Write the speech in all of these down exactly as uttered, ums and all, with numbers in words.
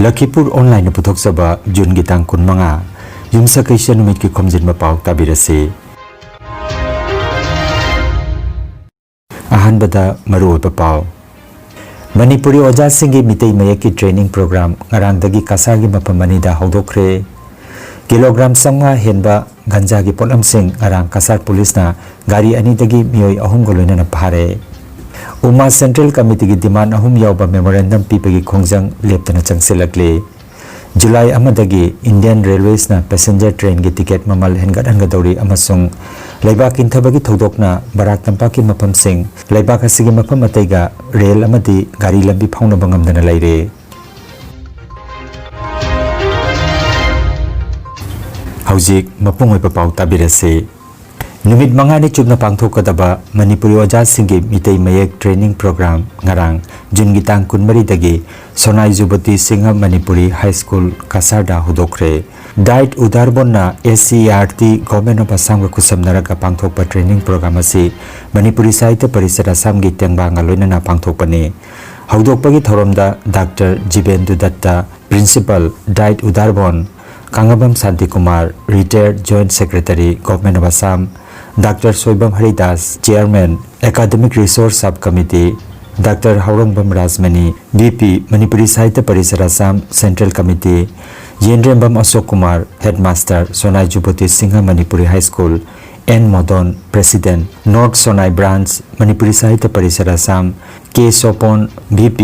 ꯂꯈꯤꯄꯨꯔ ꯑꯣꯟꯂꯥꯏꯟꯅ ꯄꯨꯊꯣꯛꯆꯕ ꯖꯨꯟꯒꯤ ꯇꯥꯡ ꯀꯨꯟꯃꯉꯥ, ꯌꯨꯝꯁꯀꯩꯁ ꯅꯨꯃꯤꯠꯀꯤ ꯈꯣꯝꯖꯤꯟꯕ ꯄꯥꯎ ꯇꯥꯕꯤꯔꯁꯤ꯫ ꯑꯍꯥꯟꯕꯗ ꯃꯔꯨꯑꯣꯏꯕ ꯄꯥꯎ꯫ ꯃꯅꯤꯄꯨꯔꯤ ꯑꯣꯖꯥꯁꯤꯡꯒꯤ ꯃꯤꯇꯩ ꯃꯌꯦꯛꯀꯤ training program ꯉꯔꯥꯡꯗꯒꯤ ꯀꯁꯥꯔꯒꯤ ꯃꯐꯝ ꯑꯅꯤꯗ ꯍꯧꯗꯣꯛꯈ꯭ꯔꯦ꯫ ꯀꯤꯂꯣꯒ꯭ꯔꯥꯝ ꯆꯥꯝꯃꯉꯥ ꯍꯦꯟꯕ ꯒꯟꯖꯥꯒꯤ ꯄꯣꯠꯂꯝꯁꯤꯡ ꯉꯔꯥꯡ ꯀꯁꯥꯔ ꯄꯨꯂꯤꯁꯅ ꯒꯥꯔꯤ ꯑꯅꯤꯗꯒꯤ ꯃꯤꯑꯣꯏ ꯑꯍꯨꯝꯒ ꯂꯣꯏꯅꯅ ꯐꯥꯔꯦ꯫ ꯎꯃꯥ Central Committeeꯒꯤ demand ꯑꯍꯨꯝ ꯌꯥꯎꯕ memorandum ꯄꯤꯕꯒꯤ ꯈꯣꯡꯖꯪ ꯂꯦꯞꯇꯅ ꯆꯪꯁꯤꯜꯂꯛꯂꯤ꯫ ꯖꯨꯂꯥꯏ ꯑꯃꯗꯒꯤ Indian Railwaysꯅ passenger trainꯒꯤ ticket ꯃꯃꯜ ꯍꯦꯟꯒꯠꯍꯟꯒꯗꯧꯔꯤ ꯑꯃꯁꯨꯡ ꯂꯩꯕꯥꯛ ꯏꯟꯊꯕꯒꯤ ꯊꯧꯗꯣꯛꯅ ꯕꯔꯥꯛ ꯇꯝꯄꯥꯛꯀꯤ ꯃꯐꯝꯁꯤꯡ ꯂꯩꯕꯥꯛ ꯑꯁꯤꯒꯤ ꯃꯐꯝ ꯑꯇꯩꯒ ꯔꯦꯜ ꯑꯃꯗꯤ ꯒꯥꯔꯤ ꯂꯝꯕꯤ ꯐꯥꯎꯅꯕ ꯉꯝꯗꯅ ꯂꯩꯔꯦ꯫ ꯍꯧꯖꯤꯛ ꯃꯄꯨꯡ ꯑꯣꯏꯕ ꯄꯥꯎ ꯇꯥꯕꯤꯔꯁꯤ꯫ ꯅꯨꯃꯤꯠ ꯃꯉꯥꯅꯤ ꯆꯨꯞꯅ ꯄꯥꯡꯊꯣꯛꯀꯗꯕ ꯃꯅꯤꯄꯨꯔꯤ ꯑꯣꯖꯥꯁꯤꯡꯒꯤ ꯃꯤꯇꯩ ꯃꯌꯦꯛ training program ꯉꯔꯥꯡ ꯖꯨꯟꯒꯤ ꯇꯥꯡ ꯀꯨꯟꯃꯔꯤꯗꯒꯤ ꯁꯣꯅꯥꯏ ꯖꯨꯕꯇꯤ ꯁꯤꯡꯍ ꯃꯅꯤꯄꯨꯔꯤ ꯍꯥꯏ ꯁ꯭ꯀꯨꯜ ꯀꯁꯥꯔꯗ ꯍꯧꯗꯣꯛꯈ꯭ꯔꯦ꯫ ꯗꯥꯏꯠ ꯎꯗꯥꯔꯕꯣꯟꯅ S C E R T Government of Assamꯒ ꯈꯨꯠꯁꯝꯅꯔꯒ ꯄꯥꯡꯊꯣꯛꯄ training program ꯑꯁꯤ ꯃꯅꯤꯄꯨꯔꯤ ꯁꯥꯍꯤꯇ꯭ꯌ ꯄꯔꯤꯁꯠ ꯑꯁꯥꯝꯒꯤ ꯇꯦꯡꯕꯥꯡꯒ ꯂꯣꯏꯅꯅ ꯄꯥꯡꯊꯣꯛꯄꯅꯤ꯫ ꯍꯧꯗꯣꯛꯄꯒꯤ ꯊꯧꯔꯝꯗ doctor Jibendu Dutta, Principal, DIET Udharbond, Kangabam Shantikumar, Retired Joint Secretary, Government of Assam, doctor Soibam Haridas, Chairman, Academic Resource Sub Committee, doctor Haorongbam Rajmani, V P, Manipuri Sahitya Parishad Assam, Central Committee, Yendrembam Ashok Kumar, Headmaster, Sonai Jubati Singh Manipuri high school, N Modon, President, North Sonai Branch, Manipuri Sahitya Parishad Assam, K Sopon, V P,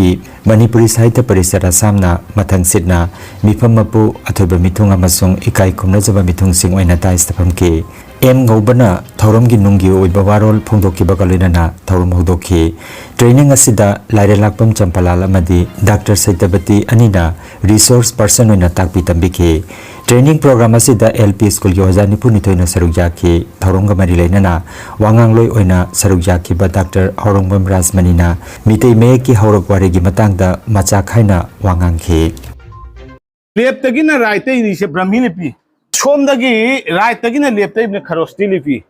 Manipuri Sahitya Parishad ꯑꯁꯥꯝꯅ ꯃꯊꯪ ꯁꯤꯠꯅ ꯃꯤꯐꯝ ꯃꯄꯨ, ꯑꯊꯣꯏꯕ ꯃꯤꯊꯨꯡ ꯑꯃꯁꯨꯡ ꯏꯀꯥꯏ ꯈꯨꯝꯅꯖꯕ ꯃꯤꯊꯨꯡꯁꯤꯡ ꯑꯣꯏꯅ ꯗꯥꯏꯁꯇ ꯐꯝꯈꯤ꯫ M ꯉꯧꯕꯅ ꯊꯧꯔꯝꯒꯤ ꯅꯨꯡꯒꯤ ꯑꯣꯏꯕ ꯋꯥꯔꯣꯜ ꯐꯣꯡꯗꯣꯛꯈꯤꯕꯒ ꯂꯣꯏꯅꯅ ꯊꯧꯔꯝ ꯍꯧꯗꯣꯛꯈꯤ꯫ Training ꯑꯁꯤꯗ ꯂꯥꯏꯔꯦꯟꯂꯥꯛꯄꯝ ꯆꯝꯄꯂꯥꯜ ꯑꯃꯗꯤ ꯗꯥꯛꯇꯔ ꯁꯩꯇꯕꯇꯤ ꯑꯅꯤꯅ resource person ꯑꯣꯏꯅ ꯇꯥꯛꯄꯤ ꯇꯝꯕꯤꯈꯤ꯫ Training program ꯑꯁꯤꯗ L P ꯁ꯭ꯀꯨꯜꯒꯤ ꯑꯣꯖꯥ ꯅꯤꯐꯨꯅꯤꯊꯣꯏꯅ ꯁꯔꯨꯛ ꯌꯥꯈꯤ꯫ ꯊꯧꯔꯝꯒ ꯃꯔꯤ ꯂꯩꯅꯅ ꯋꯥꯉꯥꯡꯂꯣꯏ ꯑꯣꯏꯅ ꯁꯔꯨꯛ ꯌꯥꯈꯤꯕ ꯗꯥꯛꯇꯔ ꯍꯥꯎꯔꯣꯡꯕꯝ ꯔꯥꯖꯃꯅꯤꯅ ꯃꯤꯇꯩ ꯃꯌꯦꯛꯀꯤ ꯍꯧꯔꯛ ꯋꯥꯔꯤꯒꯤ ꯃꯇꯥꯡꯗ ꯃꯆꯥ ꯈꯥꯏꯅ ꯋꯥ ꯉꯥꯡꯈꯤ꯫ Leftꯇꯒꯤꯅ rightꯇ ꯏꯔꯤꯁꯦ ꯕ꯭ꯔꯥꯍꯃꯤ ꯂꯤꯄꯤ, ꯁꯣꯝꯗꯒꯤ rightꯇꯒꯤꯅ leftꯇ ꯏꯕꯅ ꯈꯔꯣꯁꯇꯤ ꯂꯤꯄꯤ,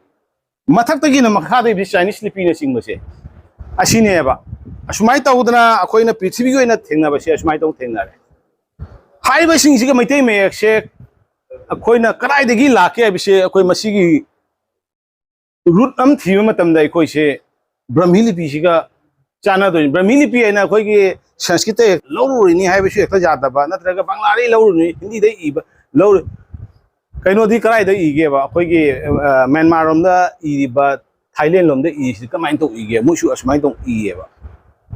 ꯃꯊꯛꯇꯒꯤꯅ ꯃꯈꯥꯗ ꯏꯕꯁꯤ Chinese ꯂꯤꯄꯤꯅꯆꯤꯡꯕꯁꯦ ꯑꯁꯤꯅꯦꯕ꯫ ꯑꯁꯨꯃꯥꯏꯅ ꯇꯧꯗꯅ ꯑꯩꯈꯣꯏꯅ ꯄ꯭ꯔꯤꯊꯤꯕꯤꯒꯤ ꯑꯣꯏꯅ ꯊꯦꯡꯅꯕꯁꯦ ꯑꯁꯨꯃꯥꯏꯅ ꯇꯧ ꯊꯦꯡꯅꯔꯦ꯫ ꯍꯥꯏꯔꯤꯕꯁꯤꯡꯁꯤꯒ ꯃꯩꯇꯩ ꯃꯌꯦꯛꯁꯦ ꯑꯩꯈꯣꯏꯅ ꯀꯗꯥꯏꯗꯒꯤ ꯂꯥꯛꯀꯦ ꯍꯥꯏꯕꯁꯦ, ꯑꯩꯈꯣꯏ ꯃꯁꯤꯒꯤ ꯔꯨꯠ ꯑꯃ ꯊꯤꯕ ꯃꯇꯝꯗ ꯑꯩꯈꯣꯏꯁꯦ ꯕ꯭ꯔꯍꯃꯤ ꯂꯤꯄꯤꯁꯤꯒ ꯆꯥꯟꯅꯗꯣꯏꯅꯤ꯫ ꯕ꯭ꯔꯍꯃꯤ ꯂꯤꯄꯤ ꯍꯥꯏꯅ ꯑꯩꯈꯣꯏꯒꯤ ꯁꯪꯁꯀ꯭ꯔꯤꯠꯇ ꯍꯦꯛ ꯂꯧꯔꯨꯔꯤꯅꯤ ꯍꯥꯏꯕꯁꯨ ꯍꯦꯛꯇ ꯌꯥꯗꯕ, ꯅꯠꯇ꯭ꯔꯒ ꯕꯪꯂꯥꯗꯒꯤ ꯂꯧꯔꯨꯔꯤꯅꯤ, ꯍꯤꯟꯗꯤꯗꯒꯤ ꯏꯕ ꯂꯧꯔ ꯀꯩꯅꯣꯗꯤ ꯀꯗꯥꯏꯗ ꯏꯒꯦꯕ? ꯑꯩꯈꯣꯏꯒꯤ, ꯑ, ꯃ꯭ꯌꯥꯟꯃꯥꯔ ꯂꯣꯝꯗ ꯏꯔꯤꯕ, ꯊꯥꯏꯂꯦꯟ ꯂꯣꯝꯗ ꯏꯔꯤꯁꯤꯗꯤ ꯀꯃꯥꯏꯅ ꯇꯧ ꯏꯒꯦ? ꯃꯣꯏꯁꯨ ꯑꯁꯨꯃꯥꯏꯅ ꯇꯧ ꯏꯌꯦꯕ꯫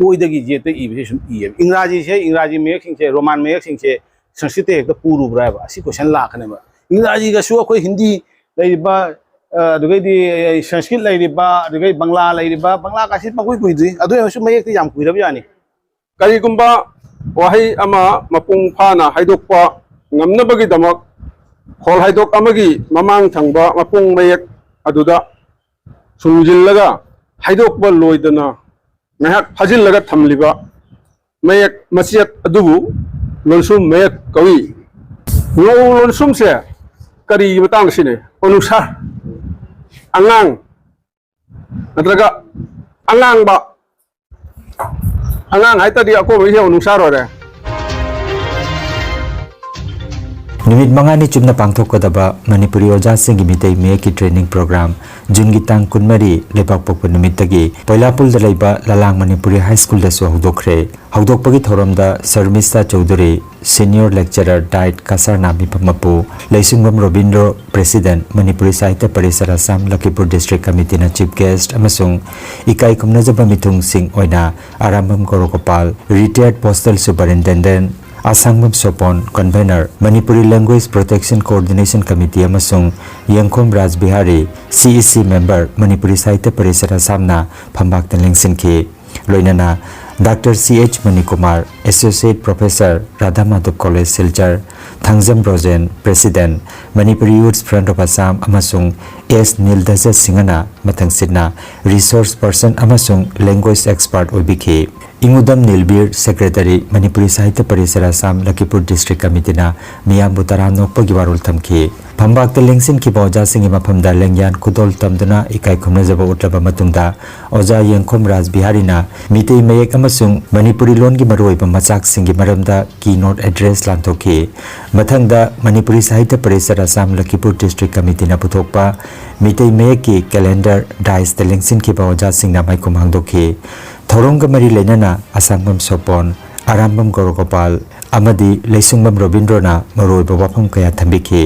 ꯑꯣꯏꯗꯒꯤ ꯖꯦꯠꯇ ꯏꯕꯁꯦ ꯁꯨꯝ ꯏꯌꯦꯕ꯫ ꯏꯪꯒ꯭ꯔꯥꯖꯤꯁꯦ, ꯏꯪꯒ꯭ꯔꯥꯖꯤ ꯃꯌꯦꯛꯁꯤꯡꯁꯦ, ꯔꯣꯃꯥꯟ ꯃꯌꯦꯛꯁꯤꯡꯁꯦ ꯁꯪꯁꯀ꯭ꯔꯤꯠꯇ ꯍꯦꯛꯇ ꯄꯨꯔꯨꯕ꯭ꯔꯥ ꯍꯥꯏꯕ, ꯑꯁꯤ ꯀꯣꯏꯁꯟ ꯂꯥꯛꯀꯅꯦꯕ꯫ ꯏꯪꯒ꯭ꯔꯥꯖꯤꯒꯁꯨ ꯑꯩꯈꯣꯏ ꯍꯤꯟꯗꯤ ꯂꯩꯔꯤꯕ, ꯑ, ꯑꯗꯨꯗꯩꯗꯤ ꯁꯪꯁꯀ꯭ꯔꯤꯠ ꯂꯩꯔꯤꯕ, ꯑꯗꯨꯗꯩ ꯕꯪꯂꯥ ꯂꯩꯔꯤꯕ, ꯕꯪꯂꯥꯒꯁꯤ ꯄꯪꯀꯨꯏ ꯀꯨꯏꯗ꯭ꯔꯤ, ꯑꯗꯨ ꯑꯣꯏꯔꯁꯨ ꯃꯌꯦꯛꯇꯤ ꯌꯥꯝ ꯀꯨꯏꯔꯕ ꯌꯥꯅꯤ꯫ ꯀꯔꯤꯒꯨꯝꯕ ꯋꯥꯍꯩ ꯑꯃ ꯃꯄꯨꯡ ꯐꯥꯅ ꯍꯥꯏꯗꯣꯛꯄ ꯉꯝꯅꯕꯒꯤꯗꯃꯛ, ꯈꯣꯜ ꯍꯥꯏꯗꯣꯛ ꯑꯃꯒꯤ ꯃꯃꯥꯡ ꯊꯪꯕ ꯃꯄꯨꯡ ꯃꯌꯦꯛ ꯑꯗꯨꯗ ꯁꯨꯝꯖꯤꯜꯂꯒ ꯍꯥꯏꯗꯣꯛꯄ ꯂꯣꯏꯗꯅ ꯉꯥꯏꯍꯥꯛ ꯐꯥꯖꯤꯜꯂꯒ ꯊꯝꯂꯤꯕ ꯃꯌꯦꯛ ꯃꯆꯦꯠ ꯑꯗꯨꯕꯨ ꯂꯣꯟꯁꯨꯝ ꯃꯌꯦꯛ ꯀꯧꯏ꯫ ꯉꯧ ꯂꯣꯟꯁꯨꯝꯁꯦ ꯀꯔꯤꯒꯤ ꯃꯇꯥꯡꯗ ꯁꯤꯖꯤꯟꯅꯩ? ꯑꯅꯨꯁꯥꯔ, ꯑꯉꯥꯡ, ꯅꯠꯇ꯭ꯔꯒ ꯑꯉꯥꯡꯕ, ꯑꯉꯥꯡ ꯍꯥꯏꯇꯥꯔꯗꯤ ꯑꯀꯣꯟꯕꯒꯤꯁꯦ ꯑꯅꯨꯁꯥꯔ ꯑꯣꯏꯔꯦ꯫ ꯅꯨꯃꯤꯠ ꯃꯉꯥꯅꯤ ꯆꯨꯞꯅ ꯄꯥꯡꯊꯣꯛꯀꯗꯕ ꯃꯅꯤꯄꯨꯔꯤ ꯑꯣꯖꯥꯁꯤꯡꯒꯤ ꯃꯤꯇꯩ ꯃꯌꯦꯛꯀꯤ ꯇ꯭ꯔꯦꯅꯤꯡ ꯄ꯭ꯔꯣꯒ꯭ꯔꯥꯝ ꯖꯨꯟꯒꯤ ꯇꯥꯡ ꯀꯨꯟꯃꯔꯤ, ꯂꯩꯕꯥꯛꯄꯣꯛꯄ ꯅꯨꯃꯤꯠꯇꯒꯤ ꯄꯣꯏꯂꯥꯄꯨꯜꯗ ꯂꯩꯕ ꯂꯂꯥꯡ ꯃꯅꯤꯄꯨꯔꯤ ꯍꯥꯏ ꯁ꯭ꯀꯨꯜꯗꯁꯨ ꯍꯧꯗꯣꯛꯈ꯭ꯔꯦ꯫ ꯍꯧꯗꯣꯛꯄꯒꯤ ꯊꯧꯔꯝꯗ Sharmistha Choudhury, senior lecturer, DIET ꯀꯁꯥꯔꯅꯥ ꯃꯤꯐꯝ ꯃꯄꯨ, ꯂꯩꯁꯤꯡꯕꯝ ꯔꯣꯕꯤꯟꯗ꯭ꯔꯣ, ꯄ꯭ꯔꯦꯁꯤꯗꯦꯟꯠ, ꯃꯅꯤꯄꯨꯔꯤ ꯁꯥꯍꯤꯇ꯭ꯌ ꯄꯔꯤꯁꯗ ꯑꯁꯥꯝ, ꯂꯈꯤꯄꯨꯔ ꯗꯤꯁꯇ꯭ꯔꯤꯛ ꯀꯃꯤꯇꯤꯅ ꯆꯤꯐ ꯒꯦꯁ꯭ꯠ ꯑꯃꯁꯨꯡ ꯏꯀꯥꯏ ꯈꯨꯝꯅꯖꯕ ꯃꯤꯊꯨꯡꯁꯤꯡ ꯑꯣꯏꯅ Arambam Gorogopal, retired postal superintendent, Asangbam Sopon, convener, Manipuri language protection coordination committee ꯑꯃꯁꯨꯡ ꯌꯦꯡꯈꯣꯝ ꯔꯥꯖ ꯕꯤꯍꯥꯔꯤ, ꯁꯤ ꯏ ꯁꯤ ꯃꯦꯝꯕꯔ, ꯃꯅꯤꯄꯨꯔꯤ ꯁꯥꯍꯤꯇ꯭ꯌ ꯄꯔꯤꯁꯗ ꯑꯁꯥꯝꯅ ꯐꯝꯕꯥꯛꯇ ꯂꯦꯡꯁꯤꯟꯈꯤ꯫ ꯂꯣꯏꯅꯅ doctor C H Manikumar, associate professor, Radha Madhab college Silchar, Thangjam Rojen, president, Manipuri youth front of Assam, ꯑꯃꯁꯨꯡ ꯑꯦꯁ ꯅꯤꯜꯗꯖ ꯁꯤꯡꯍꯅ ꯃꯊꯪꯁꯤꯠꯅ ꯔꯤꯁꯣꯔꯁ ꯄꯔꯁꯟ ꯑꯃꯁꯨꯡ ꯂꯦꯡꯒ꯭ꯋꯦꯖ ꯑꯦꯛꯁꯄꯔꯠ ꯑꯣꯏꯕꯤꯈꯤ꯫ ꯏꯉꯨꯗꯝ ꯅꯤꯜꯕꯤꯔ, ꯁꯦꯀ꯭ꯔꯦꯇꯔꯤ, ꯃꯅꯤꯄꯨꯔꯤ ꯁꯥꯍꯤꯇ꯭ꯌ ꯄꯔꯤꯁꯗ ꯑꯁꯥꯝ, ꯂꯈꯤꯄꯨꯔ ꯗꯤꯁꯇ꯭ꯔꯤꯛ ꯀꯃꯤꯇꯤꯅ ꯃꯤꯌꯥꯝꯕꯨ ꯇꯔꯥꯝ ꯅꯣꯛꯄꯒꯤ ꯋꯥꯔꯣꯜ ꯊꯝꯈꯤ꯫ ꯐꯝꯕꯥꯛꯇ ꯂꯦꯡꯁꯤꯟꯈꯤꯕ ꯑꯣꯖꯥꯁꯤꯡꯒꯤ ꯃꯐꯝꯗ ꯂꯦꯡꯌꯥꯟ ꯈꯨꯗꯣꯜ ꯇꯝꯗꯨꯅ ꯏꯀꯥꯏ ꯈꯨꯝꯅꯖꯕ ꯎꯠꯂꯕ ꯃꯇꯨꯡꯗ, ꯑꯣꯖꯥ ꯌꯦꯡꯈꯣꯝ ꯔꯥꯖ ꯕꯤꯍꯥꯔꯤꯅ ꯃꯤꯇꯩ ꯃꯌꯦꯛ ꯑꯃꯁꯨꯡ ꯃꯅꯤꯄꯨꯔꯤ ꯂꯣꯟꯒꯤ ꯃꯔꯨꯑꯣꯏꯕ ꯃꯆꯥꯛꯁꯤꯡꯒꯤ ꯃꯔꯝꯗ keynote address ꯂꯥꯟꯊꯣꯛꯈꯤ꯫ ꯃꯊꯪꯗ ꯃꯅꯤꯄꯨꯔꯤ ꯁꯥꯍꯤꯇ꯭ꯌ ꯄꯔꯤꯁꯠ ꯑꯁꯥꯝ ꯂꯈꯤꯄꯨꯔ district committeeꯅ ꯄꯨꯊꯣꯛꯄ ꯃꯤꯇꯩ ꯃꯌꯦꯛꯀꯤ calendar dais ꯇ ꯂꯦꯡꯁꯤꯟꯈꯤꯕ ꯑꯣꯖꯥꯁꯤꯡꯅ ꯃꯥꯏꯈꯨꯝ ꯍꯥꯡꯗꯣꯛꯈꯤ꯫ ꯊꯧꯔꯝꯒ ꯃꯔꯤ ꯂꯩꯅꯅ ꯑꯁꯥꯡꯕꯝ ꯁꯣꯄꯣꯟ, ꯑꯔꯥꯝꯕꯝ ꯒꯧꯔꯒꯣꯄꯥꯜ ꯑꯃꯗꯤ ꯂꯩꯁꯨꯡꯕꯝ ꯔꯣꯕꯤꯟꯗ꯭ꯔꯣꯅ ꯃꯔꯨꯑꯣꯏꯕ ꯋꯥꯐꯝ ꯀꯌꯥ ꯊꯝꯕꯤꯈꯤ꯫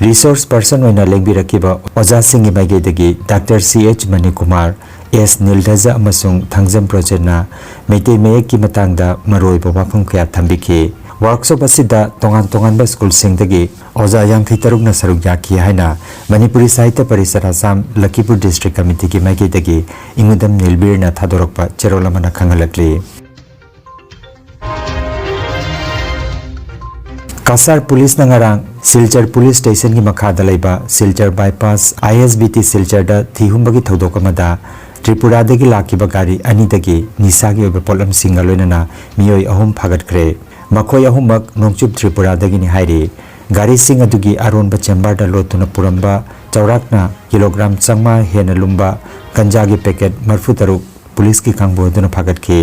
Resource person ꯑꯣꯏꯅ ꯂꯦꯡꯕꯤꯔꯛꯈꯤꯕ ꯑꯣꯖꯥꯁꯤꯡꯒꯤ ꯃꯥꯏꯀꯩꯗꯒꯤ ꯗꯥꯛꯇꯔ ꯁꯤ ꯑꯩꯆ ꯃꯅꯤꯀꯨꯃꯥꯔ, ꯑꯦꯁ ꯅꯤꯜꯙꯖ ꯑꯃꯁꯨꯡ ꯊꯥꯡꯖꯝ ꯄ꯭ꯔꯣꯖꯦꯟꯅ ꯃꯩꯇꯩ ꯃꯌꯦꯛꯀꯤ ꯃꯇꯥꯡꯗ ꯃꯔꯨꯑꯣꯏꯕ ꯋꯥꯐꯝ ꯀꯌꯥ ꯊꯝꯕꯤꯈꯤ꯫ Workshop ꯑꯁꯤꯗ ꯇꯣꯉꯥꯟ ꯇꯣꯉꯥꯟꯕ ꯁ꯭ꯀꯨꯜꯁꯤꯡꯗꯒꯤ ꯑꯣꯖꯥ ꯌꯥꯡꯈꯩ ꯇꯔꯨꯛꯅ ꯁꯔꯨꯛ ꯌꯥꯈꯤ ꯍꯥꯏꯅ ꯃꯅꯤꯄꯨꯔꯤ ꯁꯥꯍꯤꯇ꯭ꯌ ꯄꯔꯤꯁꯠ ꯑꯁꯥꯝ ꯂꯈꯤꯄꯨꯔ district committeeꯒꯤ ꯃꯥꯏꯀꯩꯗꯒꯤ ꯏꯉꯨꯗꯝ ꯅꯤꯜꯕꯤꯔꯅ ꯊꯥꯗꯣꯔꯛꯄ ꯆꯦꯔꯣꯜ ꯑꯃꯅ ꯈꯪꯍꯜꯂꯛꯂꯤ꯫ ꯀꯁꯥꯔ ꯄꯨꯂꯤꯁꯅ ꯉꯔꯥꯡ ꯁꯤꯜꯆꯔ ꯄꯨꯂꯤꯁ ꯁ꯭ꯇꯦꯁꯟꯒꯤ ꯃꯈꯥꯗ ꯂꯩꯕ ꯁꯤꯜꯆꯔ ꯕꯥꯏꯄꯥꯁ ꯑꯥꯏ ꯑꯦꯁ ꯕꯤ ꯇꯤ ꯁꯤꯜꯆꯔꯗ ꯊꯤ ꯍꯨꯝꯕꯒꯤ ꯊꯧꯗꯣꯛ ꯑꯃꯗ ꯇ꯭ꯔꯤꯄꯨꯔꯥꯗꯒꯤ ꯂꯥꯛꯈꯤꯕ ꯒꯥꯔꯤ ꯑꯅꯤꯗꯒꯤ ꯅꯤꯁꯥꯒꯤ ꯑꯣꯏꯕ ꯄꯣꯠꯂꯝꯁꯤꯡꯒ ꯂꯣꯏꯅꯅ ꯃꯤꯑꯣꯏ ꯑꯍꯨꯝ ꯐꯥꯒꯠꯈ꯭ꯔꯦ꯫ ꯃꯈꯣꯏ ꯑꯍꯨꯝꯃꯛ ꯅꯣꯡꯆꯨꯞ ꯇ꯭ꯔꯤꯄꯨꯔꯥꯗꯒꯤꯅꯤ ꯍꯥꯏꯔꯤ꯫ ꯒꯥꯔꯤꯁꯤꯡ ꯑꯗꯨꯒꯤ ꯑꯔꯣꯟꯕ ꯆꯦꯝꯕꯔꯗ ꯂꯣꯠꯇꯨꯅ ꯄꯨꯔꯝꯕ ꯆꯥꯎꯔꯥꯛꯅ ꯀꯤꯂꯣꯒ꯭ꯔꯥꯝ ꯆꯥꯝꯃꯉꯥ ꯍꯦꯟꯅ ꯂꯨꯝꯕ ꯒꯟꯖꯥꯒꯤ ꯄꯦꯀꯦꯠ ꯃꯔꯤꯐꯨ ꯇꯔꯨꯛ ꯄꯨꯂꯤꯁꯀꯤ ꯀꯥꯡꯕꯨ ꯑꯗꯨꯅ ꯐꯥꯒꯠꯈꯤ꯫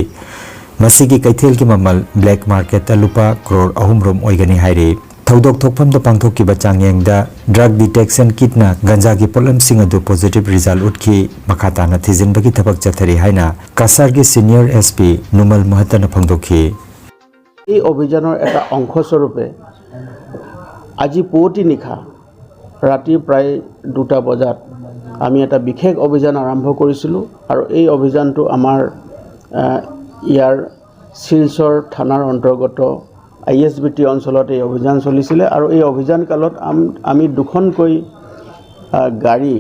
ꯃꯁꯤꯒꯤ ꯀꯩꯊꯦꯜꯒꯤ ꯃꯃꯜ ꯕ꯭ꯂꯦꯛ ꯃꯥꯔꯀꯦꯠꯇ ꯂꯨꯄꯥ ꯀ꯭ꯔꯣꯔ ꯑꯍꯨꯝ ꯔꯣꯝ ꯑꯣꯏꯒꯅꯤ ꯍꯥꯏꯔꯤ꯫ ꯊꯧꯗꯣꯛ ꯊꯣꯛꯐꯝꯗ ꯄꯥꯡꯊꯣꯛꯈꯤꯕ ꯆꯥꯡꯌꯦꯡꯗ ꯗ꯭ꯔꯒ ꯗꯤꯇꯦꯛꯁꯟ ꯀꯤꯠꯅ ꯒꯟꯖꯥꯒꯤ ꯄꯣꯠꯂꯝꯁꯤꯡ ꯑꯗꯨ ꯄꯣꯖꯤꯇꯤꯚ ꯔꯤꯖꯜ ꯎꯠꯈꯤ꯫ ꯃꯈꯥ ꯇꯥꯅ ꯊꯤꯖꯤꯟꯕꯒꯤ ꯊꯕꯛ ꯆꯠꯊꯔꯤ ꯍꯥꯏꯅ ꯀꯁꯥꯔꯒꯤ ꯁꯤꯅꯤꯌꯔ ꯑꯦꯁ ꯄꯤ ꯅꯨꯃꯜ ꯃꯣꯍꯇꯅ ꯐꯣꯡꯗꯣꯛꯈꯤ꯫ এই অভিযানৰ এটা অংশ স্বৰূপে আজি পুৱতি নিশা ৰাতি প্ৰায় দুটা বজাত আমি এটা বিশেষ অভিযান আৰম্ভ কৰিছিলোঁ আৰু এই অভিযানটো আমাৰ আহ, ইয়াৰ শিলচৰ থানাৰ অন্তৰ্গত আই এছ বি টি অঞ্চলত এই অভিযান চলিছিলে আৰু এই অভিযান কালত আম- আমি দুখনকৈ আহ, গাড়ী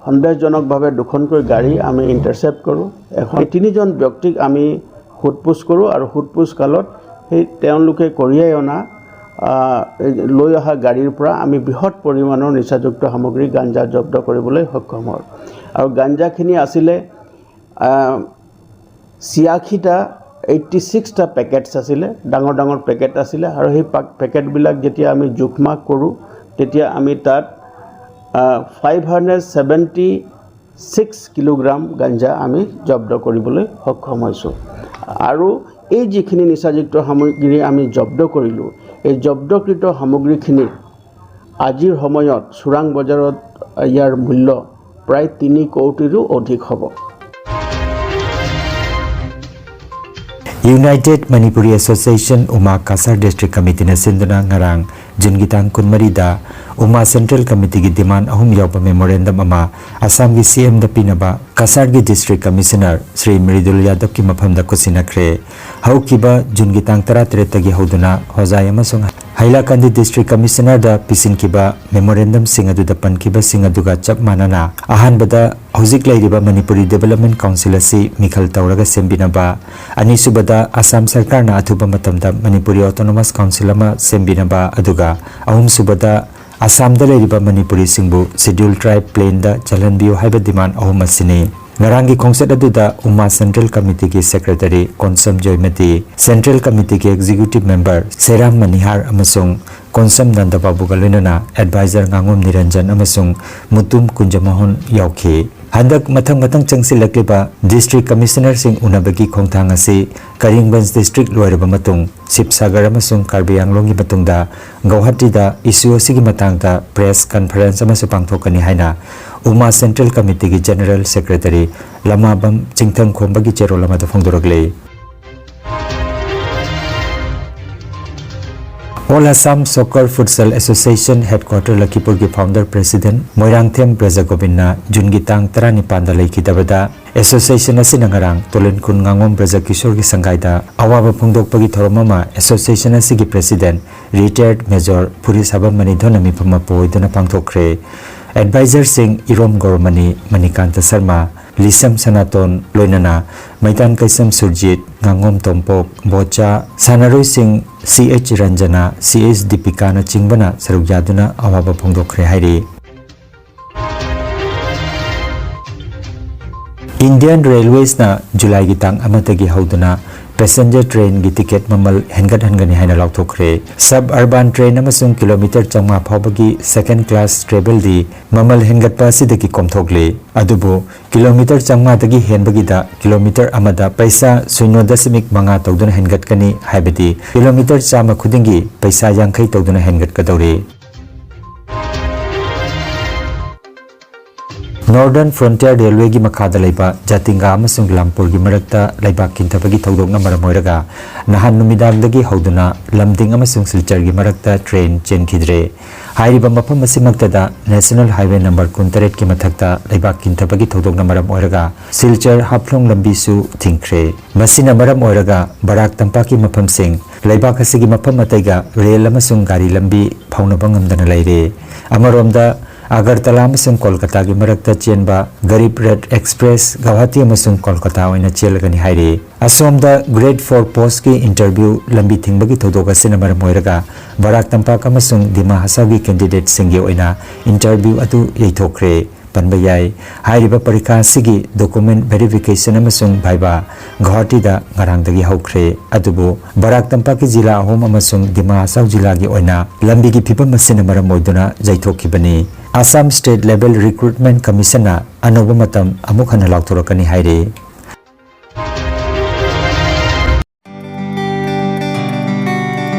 সন্দেহজনকভাৱে দুখনকৈ গাড়ী আমি ইণ্টাৰচেপ্ট কৰোঁ। এখন তিনিজন ব্যক্তিক আমি সোধ পোছ কৰোঁ আৰু সোধ পোছ কালত সেই তেওঁলোকে কঢ়িয়াই অনা আহ, লৈ অহা গাড়ীৰ পৰা আমি বৃহৎ পৰিমাণৰ নিচাযুক্ত সামগ্ৰী গাঞ্জা জব্দ কৰিবলৈ সক্ষম হওঁ আৰু গাঞ্জাখিনি আছিলে আহ, ছিয়াশীটা এইট্টি ছিক্সটা পেকেটছ আছিলে। ডাঙৰ ডাঙৰ পেকেট আছিলে আৰু সেই পাক- পেকেটবিলাক যেতিয়া আমি জোখ মাখ কৰোঁ তেতিয়া আমি তাত five hundred seventy six kilogram গাঞ্জা আমি জব্দ কৰিবলৈ সক্ষম হৈছোঁ আৰু এই যিখিনি নিচাযুক্ত সামগ্ৰী আমি জব্দ কৰিলোঁ, এই জব্দকৃত সামগ্ৰীখিনি আজিৰ সময়ত চোৰাং বজাৰত ইয়াৰ মূল্য প্ৰায় তিনি কোটিৰো অধিক হ'ব। United Manipuri Association Uma Cachar District Committee-ꯅ ꯁꯤꯟꯗꯨꯅ ꯉꯔꯥꯡ ꯖꯨꯟꯒꯤ ꯇꯥꯡ ꯀꯨꯟꯃꯔꯤꯗ ꯎꯃꯥ Central Committee-ꯒꯤ demand ꯑꯍꯨꯝ ꯌꯥꯎꯕ memorandum ꯑꯃ ꯑꯁꯥꯝꯒꯤ C M-ꯗ ꯄꯤꯅꯕ ꯀꯁꯥꯔꯒꯤ District Commissioner ꯁ꯭ꯔꯤ ꯃ꯭ꯔꯤꯗꯨꯜ ꯌꯥꯗꯕꯀꯤ ꯃꯐꯝꯗ ꯈꯨꯠꯁꯤꯟꯅꯈ꯭ꯔꯦ꯫ ꯍꯧꯈꯤꯕ ꯖꯨꯟꯒꯤ ꯇꯥꯡ ꯇꯔꯥꯇꯔꯦꯠꯇꯒꯤ ꯍꯧꯗꯨꯅ ꯍꯣꯖꯥꯏ ꯑꯃꯁꯨꯡ ꯍꯥꯏꯂꯥꯀꯟꯗꯤ District Commissioner-ꯗ ꯄꯤꯁꯤꯟꯈꯤꯕ memorandum-ꯁꯤꯡ ꯑꯗꯨꯗ ꯄꯟꯈꯤꯕꯁꯤꯡ ꯑꯗꯨꯒ ꯆꯞ ꯃꯥꯟꯅꯅ ꯑꯍꯥꯟꯕꯗ ꯍꯧꯖꯤꯛ ꯂꯩꯔꯤꯕ Manipuri Development Council ꯑꯁꯤ ꯃꯤꯈꯜ ꯇꯧꯔꯒ ꯁꯦꯝꯕꯤꯅꯕ, ꯑꯅꯤꯁꯨꯕꯗ ꯑꯁꯥꯝ ꯁꯔꯀꯥꯔꯅ ꯑꯊꯨꯕ ꯃꯇꯝꯗ Manipuri Autonomous Council ꯑꯃ ꯁꯦꯝꯕꯤꯅꯕ, ꯑꯗꯨꯒ ꯑꯍꯨꯝꯁꯨꯕꯗ ꯑꯁꯥꯝꯗ ꯂꯩꯔꯤꯕ ꯃꯅꯤꯄꯨꯔꯤꯁꯤꯡꯕꯨ Scheduled Tribe Plain-ꯗ ꯆꯜꯍꯟꯕꯤꯌꯨ ꯍꯥꯏꯕ demand ꯑꯍꯨꯝ ꯑꯁꯤꯅꯤ꯫ ꯉꯔꯥꯡꯒꯤ ꯈꯣꯡꯆꯠ ꯑꯗꯨꯗ ꯎꯃꯥ Central Committee-ꯒꯤ Secretary Konsam ꯖꯣꯏꯃꯇꯤ, Central Committee-ꯒꯤ Executive Member ꯁꯦꯔꯥꯝ ꯃꯅꯤꯍꯥꯔ ꯑꯃꯁꯨꯡ ꯀꯣꯟꯁꯝ ꯅꯟꯗꯕꯥꯕꯨꯒ ꯂꯣꯏꯅꯅ Advisor ꯉꯥꯉꯣꯝ ꯅꯤꯔꯟꯖꯟ ꯑꯃꯁꯨꯡ ꯃꯨꯇꯨꯝ ꯀꯨꯟꯖꯃꯣꯍꯟ ꯌꯥꯎꯈꯤ꯫ ꯍꯟꯗꯛ ꯃꯊꯪ ꯃꯊꯪ ꯆꯪꯁꯤꯜꯂꯛꯂꯤꯕ District Commissioner-ꯁꯤꯡ ꯎꯅꯕꯒꯤ ꯈꯣꯡꯊꯥꯡ ꯑꯁꯤ ꯀꯔꯤꯝꯒꯟꯖ District ꯂꯣꯏꯔꯕ ꯃꯇꯨꯡ, ꯁꯤꯕꯁꯥꯒꯔ ꯑꯃꯁꯨꯡ ꯀꯥꯔꯕꯤ ꯑꯪꯂꯣꯡꯒꯤ ꯃꯇꯨꯡꯗ ꯒꯧꯍꯥꯇꯤꯗ issue ꯑꯁꯤꯒꯤ ꯃꯇꯥꯡꯗ press conference ꯑꯃꯁꯨ ꯄꯥꯡꯊꯣꯛꯀꯅꯤ ꯍꯥꯏꯅ ꯎꯃꯥ Central Committee-ꯒꯤ General Secretary ꯂꯃꯥꯕꯝ ꯆꯤꯡꯊꯪꯈꯣꯝꯕꯒꯤ ꯆꯦꯔꯣꯜ ꯑꯃꯗ ꯐꯣꯡꯗꯣꯔꯛꯂꯤ꯫ All Assam Soccer Futsal Association Headquarter Lakhipur-ꯒꯤ Founder President Moirangthem ꯕ꯭ꯔꯖꯒꯣꯕꯤꯟꯅ ꯖꯨꯟꯒꯤ ꯇꯥꯡ ꯇꯔꯥꯅꯤꯄꯥꯟꯗ ꯂꯩꯈꯤꯗꯕꯗ association ꯑꯁꯤꯅ ꯉꯔꯥꯡ ꯇꯣꯂꯦꯟꯈꯨꯟ ꯉꯥꯉꯣꯝ ꯕ꯭ꯔꯖ ꯀꯤꯁꯣꯔꯒꯤ ꯁꯪꯒꯥꯏꯗ ꯑꯋꯥꯕ ꯐꯣꯡꯗꯣꯛꯄꯒꯤ ꯊꯧꯔꯝ ꯑꯃ association ꯑꯁꯤꯒꯤ President Retired Major ꯐꯨꯔꯤꯁꯥꯕꯝ ꯃꯅꯤꯙꯣꯟꯅ ꯃꯤꯐꯝ ꯑꯃ ꯄꯨꯑꯣꯏꯗꯨꯅ ꯄꯥꯡꯊꯣꯛꯈ꯭ꯔꯦ꯫ Advisor-ꯁꯤꯡ ꯏꯔꯣꯝ ꯒꯧꯔꯃꯅꯤ, ꯃꯅꯤꯀꯥꯟꯇ ꯁꯔꯃ, ꯂꯤꯁꯝ ꯁꯅꯥꯇꯣꯟ, ꯂꯣꯏꯅꯅ ꯃꯩꯇꯥꯟ ꯀꯩꯁꯝ ꯁꯨꯔꯖꯤꯠ, ꯉꯥꯉꯣꯝ ꯇꯣꯝꯄꯣꯛ, ꯕꯣꯆꯥ, ꯁꯥꯟꯅꯔꯣꯏꯁꯤꯡ ꯁꯤ ꯑꯩꯆ ꯔꯟꯖꯅꯥ, ꯁꯤ ꯑꯩꯆ ꯗꯤꯄꯤꯀꯥꯅꯆꯤꯡꯕꯅ ꯁꯔꯨꯛ ꯌꯥꯗꯨꯅ ꯑꯋꯥꯕ ꯐꯣꯡꯗꯣꯛꯈ꯭ꯔꯦ ꯍꯥꯏꯔꯤ꯫ Indian Railways-ꯅ ꯖꯨꯂꯥꯏꯒꯤ ꯇꯥꯡ ꯑꯃꯗꯒꯤ ꯍꯧꯗꯨꯅ passenger trainꯒꯤ ticket ꯃꯃꯜ ꯍꯦꯟꯒꯠꯍꯟꯒꯅꯤ ꯍꯥꯏꯅ ꯂꯥꯎꯊꯣꯛꯈ꯭ꯔꯦ꯫ Suburban train ꯑꯃꯁꯨꯡ kilometre ꯆꯥꯝꯃꯉꯥ ꯐꯥꯎꯕꯒꯤ second class travelꯗꯤ ꯃꯃꯜ ꯍꯦꯟꯒꯠꯄ ꯑꯁꯤꯗꯒꯤ ꯀꯣꯝꯊꯣꯛꯂꯤ꯫ ꯑꯗꯨꯕꯨ kilometre ꯆꯥꯝꯃꯉꯥꯗꯒꯤ ꯍꯦꯟꯕꯒꯤꯗ kilometre ꯑꯃꯗ ꯄꯩꯁꯥ ꯁꯤꯅꯣ ꯗꯁꯃꯤꯛ ꯃꯉꯥ ꯇꯧꯗꯨꯅ ꯍꯦꯟꯒꯠꯀꯅꯤ, ꯍꯥꯏꯕꯗꯤ kilometre ꯆꯥꯝꯃ ꯈꯨꯗꯤꯡꯒꯤ ꯄꯩꯁꯥ ꯌꯥꯡꯈꯩ ꯇꯧꯗꯨꯅ ꯍꯦꯟꯒꯠꯀꯗꯧꯔꯤ꯫ Northern Frontier Railwayꯒꯤ ꯃꯈꯥꯗ ꯂꯩꯕ ꯖꯥꯇꯤꯡꯒꯥ ꯑꯃꯁꯨꯡ ꯂꯥꯝꯄꯨꯔꯒꯤ ꯃꯔꯛꯇ ꯂꯩꯕꯥꯛ ꯀꯤꯟꯊꯕꯒꯤ ꯊꯧꯗꯣꯛꯅ ꯃꯔꯝ ꯑꯣꯏꯔꯒ ꯅꯍꯥꯟ ꯅꯨꯃꯤꯗꯥꯡꯗꯒꯤ ꯍꯧꯗꯨꯅ ꯂꯝꯗꯤꯡ ꯑꯃꯁꯨꯡ ꯁꯤꯜꯆꯔꯒꯤ ꯃꯔꯛꯇ train ꯆꯦꯟꯈꯤꯗ꯭ꯔꯦ꯫ ꯍꯥꯏꯔꯤꯕ ꯃꯐꯝ ꯑꯁꯤꯃꯛꯇꯗ National Highway number ꯀꯨꯟꯇꯔꯦꯠꯀꯤ ꯃꯊꯛꯇ ꯂꯩꯕꯥꯛ ꯀꯤꯟꯊꯕꯒꯤ ꯊꯧꯗꯣꯛꯅ ꯃꯔꯝ ꯑꯣꯏꯔꯒ ꯁꯤꯜꯆꯔ ꯍꯥꯐꯂꯣꯡ ꯂꯝꯕꯤꯁꯨ ꯊꯤꯡꯈ꯭ꯔꯦ꯫ ꯃꯁꯤꯅ ꯃꯔꯝ ꯑꯣꯏꯔꯒ ꯕꯔꯥꯛ ꯇꯝꯄꯥꯛꯀꯤ ꯃꯐꯝꯁꯤꯡ, ꯂꯩꯕꯥꯛ ꯑꯁꯤꯒꯤ ꯃꯐꯝ ꯑꯇꯩꯒ ꯔꯦꯜ ꯑꯃꯁꯨꯡ ꯒꯥꯔꯤ ꯂꯝꯕꯤ ꯐꯥꯎꯅꯕ ꯉꯝꯗꯅ ꯂꯩꯔꯦ꯫ ꯑꯃꯔꯣꯝꯗ, ꯑꯒꯔꯇꯂꯥ ꯑꯃꯁꯨꯡ ꯀꯣꯜꯀꯇꯥꯒꯤ ꯃꯔꯛꯇ ꯆꯦꯟꯕ ꯒꯔꯤꯕ ꯔꯊ ꯑꯦꯛꯁꯄ꯭ꯔꯦꯁ ꯒꯧꯍꯥꯇꯤ ꯑꯃꯁꯨꯡ ꯀꯣꯜꯀꯇꯥ ꯑꯣꯏꯅ ꯆꯦꯜꯂꯒꯅꯤ ꯍꯥꯏꯔꯤ꯫ ꯑꯁꯣꯝꯗ, Grade four postꯀꯤ interview ꯂꯝꯕꯤ ꯊꯤꯡꯕꯒꯤ ꯊꯧꯗꯣꯛ ꯑꯁꯤꯅ ꯃꯔꯝ ꯑꯣꯏꯔꯒ ꯕꯔꯥꯛ ꯇꯝꯄꯥꯛ ꯑꯃꯁꯨꯡ ꯗꯤꯃꯥ ꯍꯁꯥꯎꯒꯤ candidateꯁꯤꯡꯒꯤ ꯑꯣꯏꯅ interview ꯑꯗꯨ ꯌꯩꯊꯣꯛꯈ꯭ꯔꯦ ꯄꯟꯕ ꯌꯥꯏ꯫ ꯍꯥꯏꯔꯤꯕ ꯄꯔꯤꯈꯥ ꯑꯁꯤꯒꯤ document verification ꯑꯃꯁꯨꯡ viva ꯒꯧꯍꯥꯇꯤꯗ ꯉꯔꯥꯡꯗꯒꯤ ꯍꯧꯈ꯭ꯔꯦ꯫ ꯑꯗꯨꯕꯨ ꯕꯔꯥꯛ ꯇꯝꯄꯥꯛꯀꯤ ꯖꯤꯂꯥ ꯑꯍꯨꯝ ꯑꯃꯁꯨꯡ ꯗꯤꯃꯥ ꯍꯁꯥꯎ ꯖꯤꯂꯥꯒꯤ ꯑꯣꯏꯅ ꯂꯝꯕꯤꯒꯤ ꯐꯤꯕꯝ ꯑꯁꯤꯅ ꯃꯔꯝ ꯑꯣꯏꯗꯨꯅ ꯌꯩꯊꯣꯛꯈꯤꯕꯅꯤ꯫ Assam State Level Recruitment Commissionꯅ ꯑꯅꯧꯕ ꯃꯇꯝ ꯑꯃꯨꯛ ꯍꯟꯅ ꯂꯥꯎꯊꯣꯔꯛꯀꯅꯤ ꯍꯥꯏꯔꯤ꯫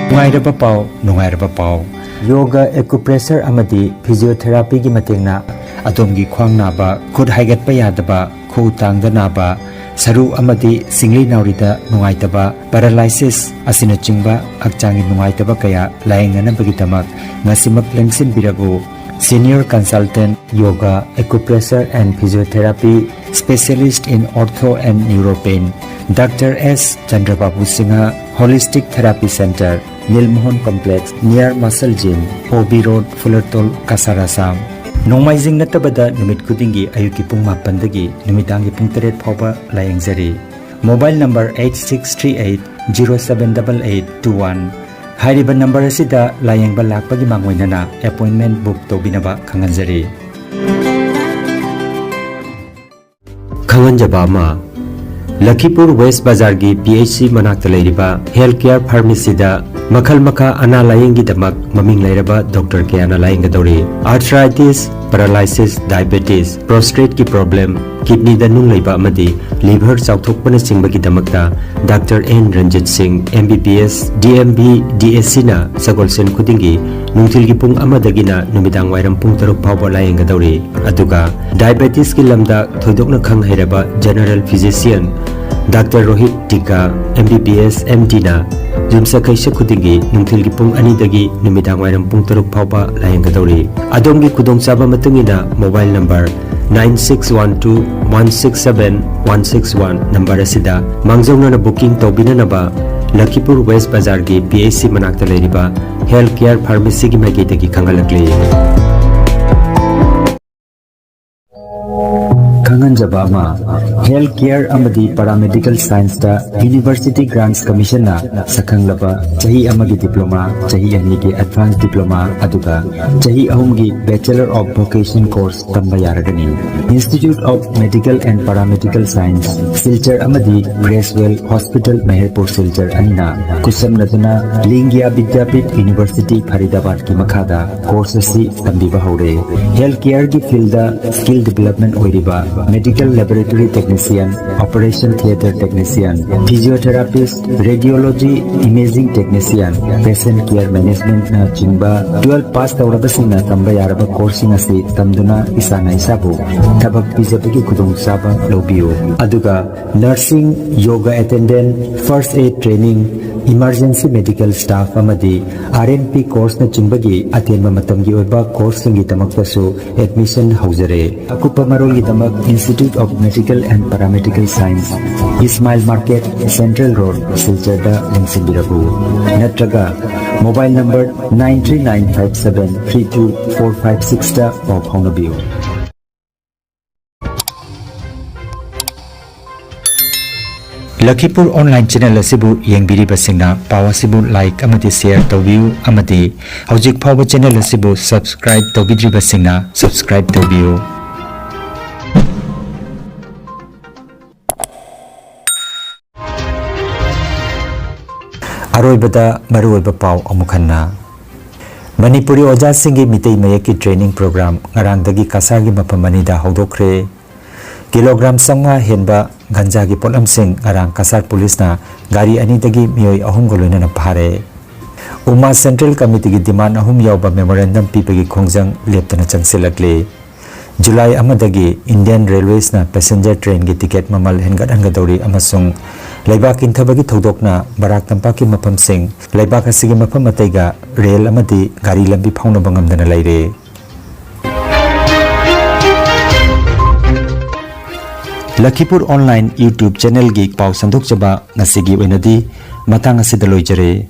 ꯅꯨꯡꯉꯥꯏꯔꯕ ꯄꯥꯎ, ꯅꯨꯡꯉꯥꯏꯔꯕ ꯄꯥꯎ꯫ Yoga, acupressure ꯑꯃꯗꯤ physiotherapyꯒꯤ ꯃꯇꯦꯡꯅ ꯑꯗꯣꯝꯒꯤ ꯈ꯭ꯋꯥꯡ ꯅꯥꯕ, ꯈꯨꯠ ꯍꯥꯏꯒꯠꯄ ꯌꯥꯗꯕ, ꯈꯨꯎ ꯇꯥꯡꯗ ꯅꯥꯕ, ꯁꯔꯨ ꯑꯃꯗꯤ ꯁꯤꯡꯂꯤ ꯅꯥꯎꯔꯤꯗ ꯅꯨꯡꯉꯥꯏꯇꯕ, paralysis ꯑꯁꯤꯅꯆꯤꯡꯕ ꯍꯛꯆꯥꯡꯒꯤ ꯅꯨꯡꯉꯥꯏꯇꯕ ꯀꯌꯥ ꯂꯥꯌꯦꯡꯅꯅꯕꯒꯤꯗꯃꯛ ꯉꯁꯤꯃꯛ ꯂꯦꯡꯁꯤꯟꯕꯤꯔꯛꯎ꯫ Senior Consultant, Yoga, Acupressure and Physiotherapy, Specialist in Ortho and Neuropain, Doctor S Chandrababu Singha, Holistic Therapy Center, Nilmohan Complex, near Muscle Gym, O B Road, Fulatol, Cachar, Assam꯫ ꯅꯣꯡꯃꯥꯏꯖꯤꯡ ꯅꯠꯇꯕꯗ ꯅꯨꯃꯤꯠ ꯈꯨꯗꯤꯡꯒꯤ ꯑꯌꯨꯛꯀꯤ ꯄꯨꯡ ꯃꯥꯄꯟꯗꯒꯤ ꯅꯨꯃꯤꯗꯥꯡꯒꯤ ꯄꯨꯡ ꯇꯔꯦꯠ ꯐꯥꯎꯕ ꯂꯥꯌꯦꯡꯖꯔꯤ꯫ Mobile number eight six three eight zero seven double eight two one꯫ ꯍꯥꯏꯔꯤꯕ number ꯑꯁꯤꯗ ꯂꯥꯌꯦꯡꯕ ꯂꯥꯛꯄꯒꯤ ꯃꯥꯡꯑꯣꯏꯅꯅ appointment book ꯇꯧꯕꯤꯅꯕ ꯈꯪꯍꯟꯖꯔꯤ꯫ ꯈꯪꯍꯟꯖꯕ ꯑꯃ, ꯂꯈꯤꯄꯨꯔ ꯋꯦꯁ ꯕꯖꯥꯔꯒꯤ ꯄꯤ ꯑꯩꯆ ꯁꯤ ꯃꯅꯥꯛꯇ ꯂꯩꯔꯤꯕ ꯍꯦꯜꯊ ꯀꯦꯌꯔ ꯐꯥꯔꯃꯥꯁꯤꯗ ꯃꯈꯜ ꯃꯈꯥ ꯑꯅꯥ ꯂꯥꯌꯦꯡꯒꯤꯗꯃꯛ ꯃꯃꯤꯡ ꯂꯩꯔꯕ ꯗꯣꯛꯇꯔ ꯀꯌꯥꯅ ꯂꯥꯌꯦꯡꯒꯗꯧꯔꯤ꯫ ꯑꯥꯔꯊ꯭ꯔꯥꯏꯇꯤꯁ, ꯄꯦꯔꯥꯂꯥꯏꯁꯤꯁ, ꯗꯥꯏꯕꯦꯇꯤꯁ, ꯄ꯭ꯔꯣꯁꯇ꯭ꯔꯦꯠꯀꯤ ꯄ꯭ꯔꯣꯕ꯭ꯂꯦꯝ, ꯀꯤꯗꯅꯤꯗ ꯅꯨꯡ ꯂꯩꯕ ꯑꯃꯗꯤ ꯂꯤꯚꯔ ꯆꯥꯎꯊꯣꯛꯄꯅꯆꯤꯡꯕꯒꯤꯗꯃꯛꯇ doctor N Ranjit Singh, M B B S, D M B, D S ꯁꯤꯅ ꯁꯒꯣꯜꯁꯦꯟ ꯈꯨꯗꯤꯡꯒꯤ ꯅꯨꯡꯊꯤꯜꯒꯤ ꯄꯨꯡ ꯑꯃꯗꯒꯤꯅ ꯅꯨꯃꯤꯗꯥꯡ ꯋꯥꯏꯔꯝ ꯄꯨꯡ ꯇꯔꯨꯛ ꯐꯥꯎꯕ ꯂꯥꯌꯦꯡꯒꯗꯧꯔꯤ꯫ ꯑꯗꯨꯒ ꯗꯥꯏꯕꯦꯇꯤꯁꯀꯤ ꯂꯝꯗ ꯊꯣꯏꯗꯣꯛꯅ ꯈꯪ ꯍꯩꯔꯕ ꯖꯦꯅꯔꯦꯜ ꯐꯤꯖꯤꯁꯤꯌꯟ ꯗꯥꯛꯇꯔ ꯔꯣꯍꯤꯠ ꯇꯤꯀꯥ, ꯑꯦꯝ ꯕꯤ ꯕꯤ ꯑꯦꯁ, ꯑꯦꯝ ꯗꯤꯅ ꯌꯨꯝꯁꯀꯩꯁ ꯈꯨꯗꯤꯡꯒꯤ ꯅꯨꯡꯊꯤꯜꯒꯤ ꯄꯨꯡ ꯑꯅꯤꯗꯒꯤ ꯅꯨꯃꯤꯗꯥꯡ ꯋꯥꯏꯔꯝ ꯄꯨꯡ ꯇꯔꯨꯛ ꯐꯥꯎꯕ ꯂꯥꯌꯦꯡꯒꯗꯧꯔꯤ꯫ ꯑꯗꯣꯝꯒꯤ ꯈꯨꯗꯣꯡꯆꯥꯕ ꯃꯇꯨꯡ ꯏꯟꯅ mobile number nine six one two one six seven one six one number ꯑꯁꯤꯗ ꯃꯥꯡꯖꯧꯅꯅ ꯕꯨꯀꯤꯡ ꯇꯧꯕꯤꯅꯅꯕ ꯂꯈꯤꯄꯨꯔ ꯋꯦꯁ ꯕꯖꯥꯔꯒꯤ ꯄꯤ ꯑꯩꯆ ꯁꯤ ꯃꯅꯥꯛꯇ ꯂꯩꯔꯤꯕ ꯍꯦꯜꯊ ꯀꯦꯌꯔ ꯐꯥꯔꯃꯥꯁꯤꯒꯤ ꯃꯥꯏꯀꯩꯗꯒꯤ ꯈꯪꯍꯜꯂꯛꯂꯤ꯫ ꯈꯪꯍꯟꯖꯕ ꯑꯃ, ꯍꯦꯜꯊ ꯀꯦꯌꯔ ꯑꯃꯗꯤ ꯄꯦꯔꯥꯃꯦꯗꯤꯀꯦꯜ ꯁꯥꯏꯟꯁꯇ ꯌꯨꯅꯤꯚꯔꯁꯤꯇꯤ ꯒ꯭ꯔꯥꯟꯠꯁ ꯀꯃꯤꯁꯟꯅ ꯁꯛꯈꯪꯂꯕ ꯆꯍꯤ ꯑꯃꯒꯤ ꯗꯤꯄ꯭ꯂꯣꯃꯥ, ꯆꯍꯤ ꯑꯅꯤꯒꯤ ꯑꯦꯗꯚꯥꯟꯁ ꯗꯤꯄ꯭ꯂꯣꯃꯥ, ꯑꯗꯨꯒ ꯆꯍꯤ ꯑꯍꯨꯝꯒꯤ ꯕꯦꯆꯂꯔ ꯑꯣꯐ ꯚꯣꯀꯦꯁꯟ ꯀꯣꯔꯁ ꯇꯝꯕ ꯌꯥꯔꯒꯅꯤ꯫ Institute of Medical and Paramedical Science, Silchar ꯑꯃꯗꯤ ꯒ꯭ꯔꯦꯁꯋꯦꯜ ꯍꯣꯁꯄꯤꯇꯥꯜ ꯃꯍꯦꯔꯄꯨꯔ ꯁꯤꯜꯆꯔ ꯑꯅꯤꯅ ꯈꯨꯠꯁꯝꯅꯗꯨꯅ ꯂꯤꯡꯒꯤꯌꯥ ꯕꯤꯗ꯭ꯌꯥꯄꯤꯊ ꯌꯨꯅꯤꯚꯔꯁꯤꯇꯤ ꯐꯔꯤꯗꯥꯕꯥꯗꯀꯤ ꯃꯈꯥꯗ ꯀꯣꯔꯁ ꯑꯁꯤ ꯇꯝꯕꯤꯕ ꯍꯧꯔꯦ꯫ ꯍꯦꯜꯊ ꯀꯦꯌꯔꯒꯤ ꯐꯤꯜꯗ ꯁ꯭ꯀꯤꯜ ꯗꯤꯚꯦꯂꯞꯃꯦꯟ ꯑꯣꯏꯔꯤꯕ medical laboratory technician, operation theatre technician, physiotherapist, radiology, imaging technician, patient care ꯃꯦꯅꯦꯖꯃꯦꯟꯠꯅꯆꯤꯡꯕ ꯇꯨꯋꯦꯜꯐ ꯄꯥꯁ ꯇꯧꯔꯕꯁꯤꯡꯅ ꯇꯝꯕ ꯌꯥꯔꯕ ꯀꯣꯔꯁꯁꯤꯡ ꯑꯁꯤ ꯇꯝꯗꯨꯅ ꯏꯁꯥꯅ ꯏꯁꯥꯕꯨ ꯊꯕꯛ ꯄꯤꯖꯕꯒꯤ ꯈꯨꯗꯣꯡꯆꯥꯕ ꯂꯧꯕꯤꯌꯨ꯫ ꯑꯗꯨꯒ nursing, yoga attendant, first aid training, emergency medical staff ꯑꯃꯗꯤ ꯑꯥꯔ ꯑꯦꯝ ꯄꯤ ꯀꯣꯔꯁꯅꯆꯤꯡꯕꯒꯤ ꯑꯇꯦꯟꯕ ꯃꯇꯝꯒꯤ ꯑꯣꯏꯕ ꯀꯣꯔꯁꯁꯤꯡꯒꯤꯗꯃꯛꯇꯁꯨ ꯑꯦꯗꯃꯤꯁꯟ ꯍꯧꯖꯔꯦ꯫ ꯑꯀꯨꯞꯄ ꯃꯔꯣꯜꯒꯤꯗꯃꯛ Institute of Medical and Paramedical Science, Ismail market, central road, ꯁꯤꯜꯆꯔꯗ ꯂꯦꯡꯁꯤꯟꯕꯤꯔꯛꯎ꯫ ꯅꯠꯇ꯭ꯔꯒ mobile number nine three nine five seven three two four five sixꯇ ꯄꯥꯎ ꯐꯥꯎꯅꯕꯤꯌꯨ꯫ ꯂꯈꯤꯄꯨꯔ ꯑꯣꯟꯂꯥꯏꯟ ꯆꯦꯅꯦꯜ ꯑꯁꯤꯕꯨ ꯌꯦꯡꯕꯤꯔꯤꯕꯁꯤꯡꯅ ꯄꯥꯎ ꯑꯁꯤꯕꯨ ꯂꯥꯏꯛ ꯑꯃꯗꯤ ꯁꯦꯌꯔ ꯇꯧꯕꯤꯌꯨ ꯑꯃꯗꯤ ꯍꯧꯖꯤꯛ ꯐꯥꯎꯕ ꯆꯦꯅꯦꯜ ꯑꯁꯤꯕꯨ ꯁꯕꯁꯀ꯭ꯔꯥꯏꯕ ꯇꯧꯕꯤꯗ꯭ꯔꯤꯕꯁꯤꯡꯅ ꯁꯕꯁꯀ꯭ꯔꯥꯏꯕ ꯇꯧꯕꯤꯌꯨ꯫ ꯑꯔꯣꯏꯕꯗ ꯃꯔꯨꯑꯣꯏꯕ ꯄꯥꯎ ꯑꯃꯨꯛ ꯍꯟꯅ꯫ ꯃꯅꯤꯄꯨꯔꯤ ꯑꯣꯖꯥꯁꯤꯡꯒꯤ ꯃꯤꯇꯩ ꯃꯌꯦꯛꯀꯤ training program ꯉꯔꯥꯡꯗꯒꯤ ꯀꯁꯥꯔꯒꯤ ꯃꯐꯝ ꯑꯅꯤꯗ ꯍꯧꯗꯣꯛꯈ꯭ꯔꯦ꯫ ꯀꯤꯂꯣꯒ꯭ꯔꯥꯝ ꯆꯥꯝꯃꯉꯥ ꯍꯦꯟꯕ ꯒꯟꯖꯥꯒꯤ ꯄꯣꯠꯂꯝꯁꯤꯡ ꯉꯔꯥꯡ ꯀꯁꯥꯔ ꯄꯨꯂꯤꯁꯅ ꯒꯥꯔꯤ ꯑꯅꯤꯗꯒꯤ ꯃꯤꯑꯣꯏ ꯑꯍꯨꯝꯒ ꯂꯣꯏꯅꯅ ꯐꯥꯔꯦ꯫ ꯎꯃꯥ Central Committeeꯒꯤ demand ꯑꯍꯨꯝ ꯌꯥꯎꯕ memorandum ꯄꯤꯕꯒꯤ ꯈꯣꯡꯖꯪ ꯂꯦꯞꯇꯅ ꯆꯪꯁꯤꯜꯂꯛꯂꯤ꯫ ꯖꯨꯂꯥꯏ ꯑꯃꯗꯒꯤ Indian Railwaysꯅ passenger trainꯒꯤ ticket ꯃꯃꯜ ꯍꯦꯟꯒꯠꯍꯟꯒꯗꯧꯔꯤ ꯑꯃꯁꯨꯡ ꯂꯩꯕꯥꯛ ꯏꯟꯊꯕꯒꯤ ꯊꯧꯗꯣꯛꯅ ꯕꯔꯥꯛ ꯇꯝꯄꯥꯛꯀꯤ ꯃꯐꯝꯁꯤꯡ, ꯂꯩꯕꯥꯛ ꯑꯁꯤꯒꯤ ꯃꯐꯝ ꯑꯇꯩꯒ ꯔꯦꯜ ꯑꯃꯗꯤ ꯒꯥꯔꯤ ꯂꯝꯕꯤ ꯐꯥꯎꯅꯕ ꯉꯝꯗꯅ ꯂꯩꯔꯦ꯫ ꯂꯈꯤꯄꯨꯔ Online YouTube channelꯒꯤ ꯄꯥꯎ ꯁꯟꯗꯣꯛꯆꯕ ꯉꯁꯤꯒꯤ ꯑꯣꯏꯅꯗꯤ ꯃꯇꯥꯡ ꯑꯁꯤꯗ ꯂꯣꯏꯖꯔꯦ꯫